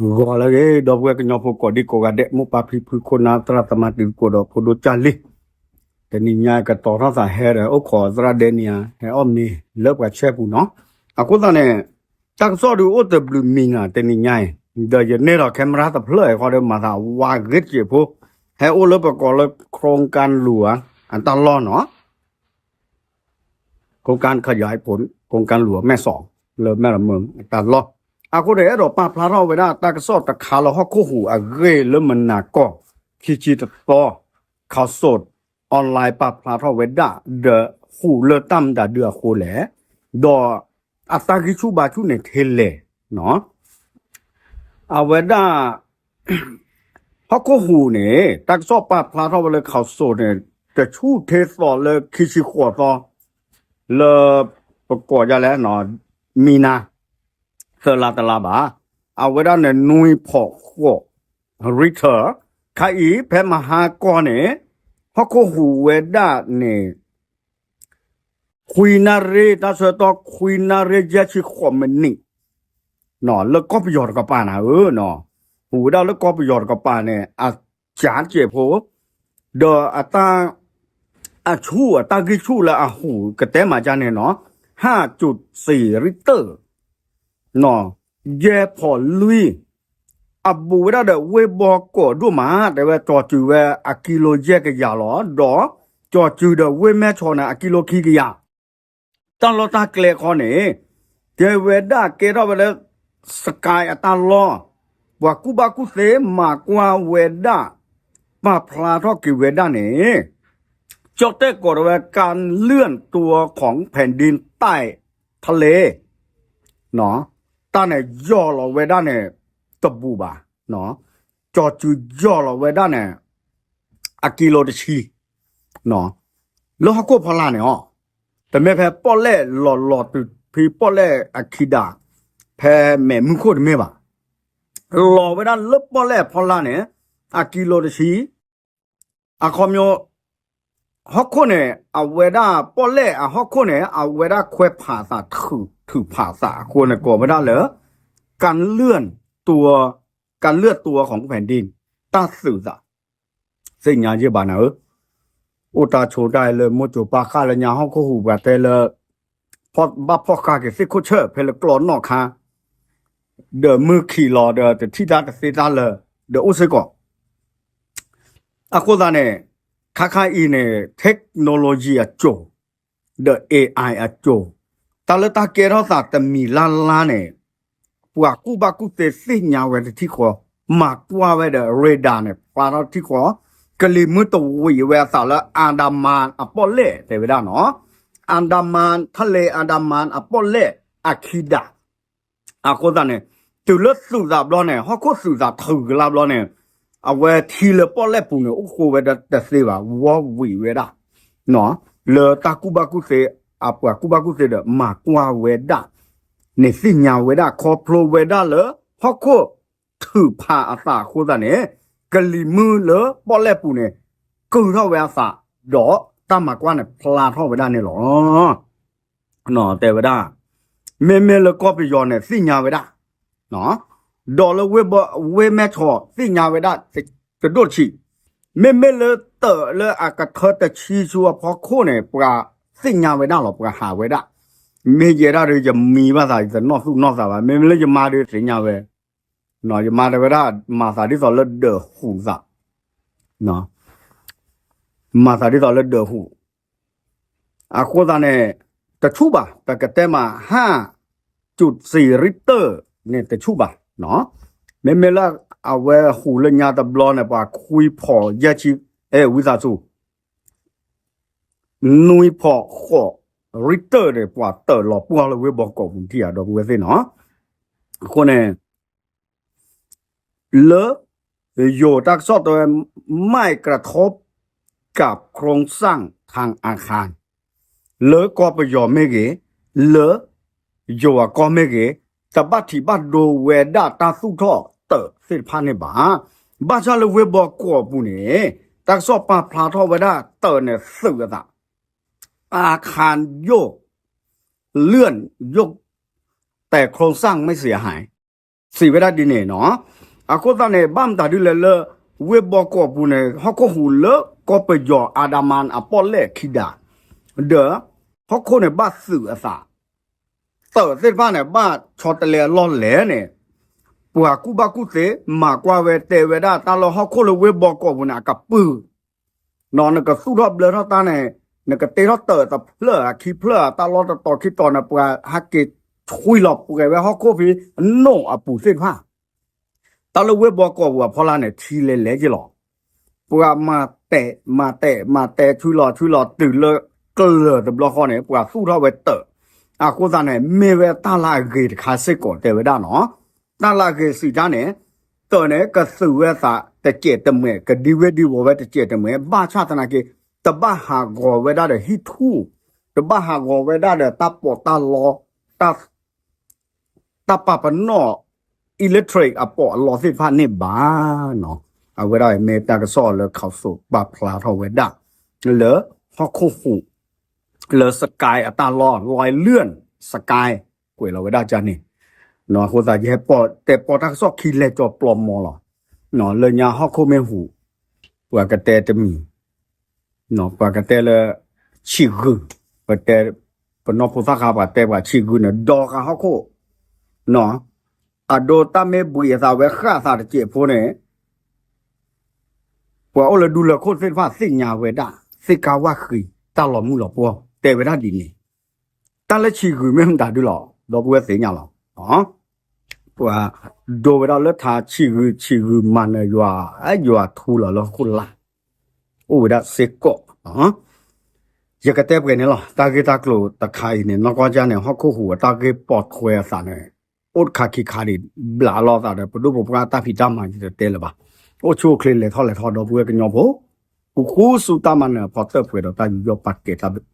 ဂီၤလၢအဂ့ၤ ဒီပုၢ်ဝဲၢ်ကညီဖိကိးဒံကိးဂၤဒဲး မိၢ်ပၢ်ဖံဖု ခိၣ်နၢ်သရၣ်သမါ တံၤသကိးဒီးဖိဒိၣ်ကၢ်လံၢ်, တနံၤညါကတီၤထီၣ်သးဟဲဒီး အိၣ်ခိးသရၣ်ဒဲနံၤဧါ ဟဲအီၣ်မ့ၤလၢပှၤဆဲပူၤနီၤ. အဃိသတးန့ၣ် တၢ်ကစီၣ်ဒုးအိၣ်တဘျုးမံၤနၤတနံၤညါအံၤ, ဒီးယန့ၢ်ဒီး camera တဖျၢၣ်အံၤဃီဒီး မၤသးဝါဂ့ၤတစဲးဖိ, ဟဲအိၣ်လၢပကိးလၢ โครงการหลวง အတၢ်လီၢ်နီၤ โครงการขยายผล โครงการหลวงแม่สอด လၢမဲၢ်လမၢအတၢ်လီၢ်. အဃိန့ၣ် အဲၣ်ဒိးပာ်ဖျါထီၣ်ဝဲဒၣ်တၢ်ကစီၣ်တခါလၢဟီၣ်ခိၣ်ဟူးအဂ့ၢ်လၢမုၢ်နၤကီၢ် ခံဆံတသီ ข่าวสดออนไลน์ ပာ်ဖျါထီၣ်ဝဲဒၣ် ဒီးဟူးလၢတၢ်မတၤဒုအဃိလဲၣ်, ဒီးအတၢ်ဂံၢ်ဆူၣ်ဘါဆူၣ်န့ၣ်ထဲလဲၣ် အဝဲဒၣ် ဟီၣ်ခိၣ်ဟူးန့ၣ် တၢ်ကစီၣ်ပာ်ဖျါထီၣ်ဝဲလၢ ข่าวสด န့ၣ် တဆူၣ်ထဲသီလၢခံဆံဃိးသီ လၢပကိးဒ်လဲၣ် မံၤနၤ သၢလါတလါဘၣ်, အဝဲဒၣ်န့ၣ် နွံဖီးဃိး Richter, ခါအံၤ ဖဲမဟါကီၢ်န့ၣ် ဟီၣ်ခိၣ်ဟူးဝဲဒၣ်န့ၣ် ခွံနၣ်ရံၣ် တၢ်ဆၢကတီၢ် ခွံနၣ်ရံၣ် ယဲၢ်ဆံဃိးမံးနံး လၢကီၢ်ပယီၤတကပၤနၤဧၢ, ဟူးဝဲဒၣ်လၢကီၢ်ပယီၤတကပၤန့ၣ် အစှၤတစဲးဖိ, ဒီးအတၢ် အဆူၣ်အတၢ်ဂံၢ်ဆူၣ်လၢအဟူးကတဲမးဒ်န့ၣ်နီၤ ဟါၣ်စူးစံးရံၣ်တၢၣ် ယဲၢ်ဖီးလွံၢ်, အဘူးဝဲဒၣ်ဒီးဝ့ၢ်ဘီကီးဒိၣ်မး တဲဝဲကၠီၤစုၤဝဲအကံလိယဲၢ်ကယၤလီၤ, ဒီးကၠီၤစုၤဒီးဝ့ၢ်မဲၢ်ဆီးန့ၣ် အကံလိခံကယၤ, တၢ်လီၢ်တၢ်ကျဲခီန့ၣ် တဲဝဲဒၣ်ကဲထီၣ်ဝဲလၢ Sky အတၢ်လီၢ်, ပှၤကူၣ်ဘၣ်ကူၣ်သ့မၤကွၢ်ဝဲဒၣ် ပာ်ဖျါထီၣ်က့ၤဝဲဒၣ်န့ၣ် ကၠီၣ်တဲၣ်ကိးထီၣ်ဝဲ การเลื่อนตัวของแผ่นดินใต้ทะเล တၢ်န့ၣ်ယီၢ်လီၤဝဲဒၣ်န့ၣ် တဘူးဘၣ်, ကၠီၤစုၤယီၢ်လီၤဝဲဒၣ်န့ၣ် အကံလိတဆံ လၢဟီၣ်ခိၣ်ဖီလာ်န့ၣ်အီၤ, တမ့ၢ်ဖဲပီၣ်လဲၣ်လီၤလီၤတုၤဖဲပီၣ်လဲၣ်အခံဒၣ်, ဖဲမဲးမုၢ်ခိၣ်တမ့ၢ်ဘၣ်, လီၤဝဲဒၣ်လၢပီၣ်လဲၣ်အဖီလာ်န့ၣ် အကံလိတဆံ အခီပညီ ဟီၣ်ခိၣ်န့ၣ် အဝဲဒၣ်ပီၣ်လဲၣ်အဟီၣ်ခိၣ်န့ၣ် အဝဲဒၣ်ခွဲးဖးသး ထုးဖးသးအဃိန့ၣ် ကိးဝဲဒၣ်လၢ การเลื่อนตัวของแผ่นดิน တၢ်သုးသး သ့ၣ်ညါယဲၢ်ဘၣ်နၤဧၢ, အိၣ်တၢ်ဆိးတၢ်လၢမိၢ်စိၤပၢ်ဃၢ်လၢညါဟီၣ်ခိၣ်ဟူးပှၤတဲလၢ ဘၣ်ဖီၣ်ဃာ်က့ၤသ့ၣ်ခိၣ်ဆၢၣ်ဖဲလၢကျီနီၣ်ခါ ဒီးမုၢ်ခံးလီၤဒီးတထံၣ်တၢ်တသ့တၢ်လၢာ် ဒီးအိၣ်စ့ၢ်ကီး အဃိသတးန့ၣ် ခါခါအံၤန့ၣ် technology အစိၤ ဒီး AI အစိၤ တၢ်လၢတၢ်ကဲထီၣ်သးတမံၤလါလါန့ၣ် ပှၤကူၣ်ဘၣ်ကူၣ်သ့သ့ၣ်ညါဝဲတထံၣ်ဃီ, မၤကွၢ်ဝဲဒီး radar န့ၣ် ဖျါထီၣ်တထံၣ်ဃီ, ကလံၤမုၢ်တဝံးဝဲအသးလၢ Andaman အပီၣ်လဲၣ် တဲဝဲဒၣ်နီၤ, Andaman ထလ့ Andaman အပီၣ်လဲၣ်အခံဒၣ် အဃိသတးန့ၣ် တုၤလၢသုးသးဘျီန့ၣ် ဟီၣ်ခိၣ်သုးသးထုးကလါဘျီန့ၣ် အဝဲထံလၢပီၣ်လဲၣ်ပူၤန့ၣ် အိၣ်ဃိဝဲဒီးတသ့ဘၣ် ဝီဝံၤဝဲဒၣ် လၢတၢ်ကူၣ်ဘၣ်ကူၣ်သ့ အပှၤကူၣ်ဘၣ်ကူၣ်သ့ဒီး မၤကွၢ်ဝဲဒၣ်န့ၣ် သ့ၣ်ညါဝဲဒၣ် ခီဖျိဝဲဒၣ်လၢ ဟီၣ်ခိၣ်ထုးဖးအသးအဃိသတးန့ၣ် ကလံၤမုၢ်လၢပီၣ်လဲၣ်ပူၤန့ၣ် ကုၢ်ထီၣ်ဝဲအသး ဒီးတၢ်မၤကွၢ်န့ၣ် ဖျါထီၣ်ဝဲဒၣ်န့ၣ်လီၤ. တဲဝဲဒၣ် မ့မ့ၢ်လၢကီၢ်ပယီၤန့ၣ် သ့ၣ်ညါဝဲဒၣ်, ဒီးလၢဝ့ၢ်မဲၢ်ဆီး သ့ၣ်ညါဝဲဒၣ် တဒိၣ်တဆံး, မ့မ့ၢ်လၢတၢးလၢအကထၢတဆံဆူအဖီခိၣ်န့ၣ် ပှၤသ့ၣ်ညါဝဲဒၣ်လီၤ ပှၤဟးဝဲဒၣ်, မ့ၢ်ယဲဒၣ်ဒီး ယမံဘၣ်သး ယတနီၣ်သူၣ်နီၣ်သးဘၣ်, မ့မ့ၢ်လၢယမါဒီးသ့ၣ်ညါဝဲ, ယမါတဲဝဲဒၣ် မၤသးဒ်သိးလၢဒၢးဟူးသး မၤသးဒ်သိးလၢဒၢးဟူး, အဃိသတးန့ၣ် တဆူၣ်ဘၣ် ပကတဲမး ဟါ စူးစံးရံၣ်တၢၣ်န့ၣ် တဆူၣ်ဘၣ်, မ့မ့ၢ်လၢအဝဲဟူးလၢညါတဘျီန့ၣ် ပှၤခွံဖီးယဲၢ်ဆံ, အဲ ဝံသးစူၤ နွံဖီးဃိးရံၣ်တၢၣ်န့ၣ် ပှၤတၢၢ်လီၤပှီၢ်လၢဝ့ၢ်ဘီကီးပူၤထံၣ်ဧါ ဒီပုၢ်ဝဲၢ်သ့ၣ်နီၤ, အဃိန့ၣ် လၢယိၤတၢ်ကစီၣ်တဲဝဲ ไม่กระทบกับโครงสร้างทางอาคาร လၢကီၢ်ပယီၤမ့ၢ်ဂ့ၤ, လၢယိၤအကီၢ်မ့ၢ်ဂ့ၤ, တဘၣ်ထံးဘၣ်ဒိဝဲဒၣ်တၢ်သူၣ်ထီၣ်တၢးသ့ၣ်တဖၣ်န့ၣ်ဘၣ်. ဘၣ်ဆၣ်လၢဝ့ၢ်ဘီကီးပူၤန့ၣ် တၢ်ကစီၣ်ပာ်ဖျါထီၣ်ဝဲဒၣ်တၢးန့ၣ်သုးအသး อาคารโยก เลื่อนยก แต่โครงสร้างไม่เสียหาย စံးဝဲဒၣ်ဒ်န့ၣ်နီၤ. အဃိသတးန့ၣ် ဘၣ်မတၤဒ်လဲၣ်လၢ ဝ့ၢ်ဘီကီၢ်ပူၤန့ၣ် ဟီၣ်ခိၣ်ဟူးလၢကီၢ်ပယီၤအၤဒၣ်မၢ်အပီၣ်လဲၣ်ခံဒါ, ဒီး ဟီၣ်ခိၣ်န့ၣ်ဘၣ်သုးအသး, သၢးသ့ၣ်တဖၣ်န့ၣ် ဘၣ်ဆီတလဲအလီၢ်လဲၣ်န့ၣ်, ပှၤကူၣ်ဘၣ်ကူၣ်သ့ မၤကွၢ်ဝဲတဲဝဲဒၣ်တၢ်လၢဟီၣ်ခိၣ်လၢဝ့ၢ်ဘီကီၢ်ပူၤန့ၣ် အကပုာ် နကသူၣ်ထီၣ်ဘျၢထီၣ်တၢ်န့ၣ်, နကတ့ထီၣ်တၢးတဖျၢၣ်အခံဖျၢၣ်အတၢ်လီၢ်တတီၤခံတီၤန့ၣ် ပှၤဟဲက့ၤဆွံလီၤပှဲၤဝဲဟီၣ်ခိၣ်ဖဲအနိၣ်အပူၤသ့ၣ်တဖၣ်, တၢ်လၢဝ့ၢ်ဘီကီၢ်ပူၤအဖီလာ်န့ၣ် ထံလဲၤလဲၤက့ၤလီၤ. ပှၤမၤတဲာ်မၤတဲာ်မၤတဲာ်ဆွံလီၤဆွံလီၤတုၤလၢကျၢၤတဘျီဃီန့ၣ် ပှၤသူၣ်ထီၣ်ဝဲတၢး, အဃိသတးန့ၣ် မ့ၢ်ဝဲတၢ်လၢအဂ့ၤတခါစ့ၢ်ကီးတဲဝဲဒၣ်နီၤ, တၢ်လၢအဂ့ၤစံးတၢ်န့ၣ် တၢးန့ၣ် ကသုးဝဲသးတစဲးတမှဲး ကဒံဝဲဒံဝီၤဝဲတစဲးတမှဲး ဘၣ်ဆၣ်သနာ်က့ တဘၣ်ဟးဂီၤဝဲဒၣ်ဒီးဟံၣ်ထူၣ်, တဘၣ်ဟးဂီၤဝဲဒၣ်ဒီးတၢ်ပီးတၢ်လီ, တၢ် တၢ်ပာ်ပနီၣ် electric အပီးအလီသ့ၣ်တဖၣ်န့ၣ်ဘၣ်နီၤ, အဝဲဒၣ်မ့ၢ်တၢ်ကစီၣ်လၢ ခီးစိး ပာ်ဖျါထီၣ်ဝဲဒၣ် လၢဟီၣ်ခိၣ်ဟူး လၢ Sky အတၢ်လီၢ် လွဲလွဲၢ် Sky ကွဲးလီၤဝဲဒၣ်ကန့ၣ်, အဃိသတးယဟဲတဲပီးတၢ်ကစီၣ်ခံလဲၤကၠီၤပျီမီၤလီၤ, လၢညါဟီၣ်ခိၣ်မ့ၢ်ဟူး ပှၤကတဲတမံၤ ပှၤကတဲလၢ ဆံးဂုာ်, ပတဲ ပနီၢ်ဖိသၣ်ဃါပှၤတဲပှၤဆံးဂုာ်န့ၣ် ဒီဃာ်ဟီၣ်ခိၣ်, အဒိတၢ်မ့ၢ်ဘှံးအသးဝဲဃၣ်အသးတစဲးဖိန့ၣ် ပှၤအိၣ်လၢဒူလၢၢ်ခိၣ်သ့ၣ်တဖၣ်သ့ၣ်ညါဝဲဒၣ် သ့ၣ်ကါဝၣ်ဃံး တၢ်လီၤမုၢ်လီၤပှီၢ် တဲဝဲဒၣ်ဒ်န့ၣ်, တၢ်လၢဆံးဂုာ်မ့ၢ်မတၤဒုလီၤ ဒီပုၢ်ဝဲၢ်သ့ၣ်ညါလီၤ. ပှၤဒိဝဲဒၣ်လၢထါဆံးဂုာ် ဆံးဂုာ်မၤနၢၤယွၤ, ယွၤထူလီၤလၢဟီၣ်ခိၣ်လာ်, အိၣ်ဝဲဒၣ်စ့ၢ်ကီး ယကတဲပှဲၤန့ၣ်လီၤ. တၢ်ဂ့ၢ်တၢ်ကျိၤတခါအံၤန့ၣ် နီၢ်ကီၢ်ကၢ်န့ၣ် ဟီၣ်ခိၣ်ဟူးအတၢ်ဂ့ၢ်ပိာ်ထွဲအသးန့ၣ် အိၣ်တခါခံခါဒံး ဘျးလီၤသးဒီး ပဒိၣ်ပပှၢ်တၢ်ဖံးတၢ်မၤ ယတတဲလၢၤဘၣ်. အိၣ်ဆူၣ်အိၣ်ချ့လဲၤထီၣ်လဲၤထီဒီပုၢ်ဝဲၢ်ကညီဖိ ဃူဃူဆူတၢ်မၤနၢၤအဖီတၢၣ်ပှဲၤဒီးတၢ်ယူးယီၣ်ပာ်ကဲတၢ်ဘျုး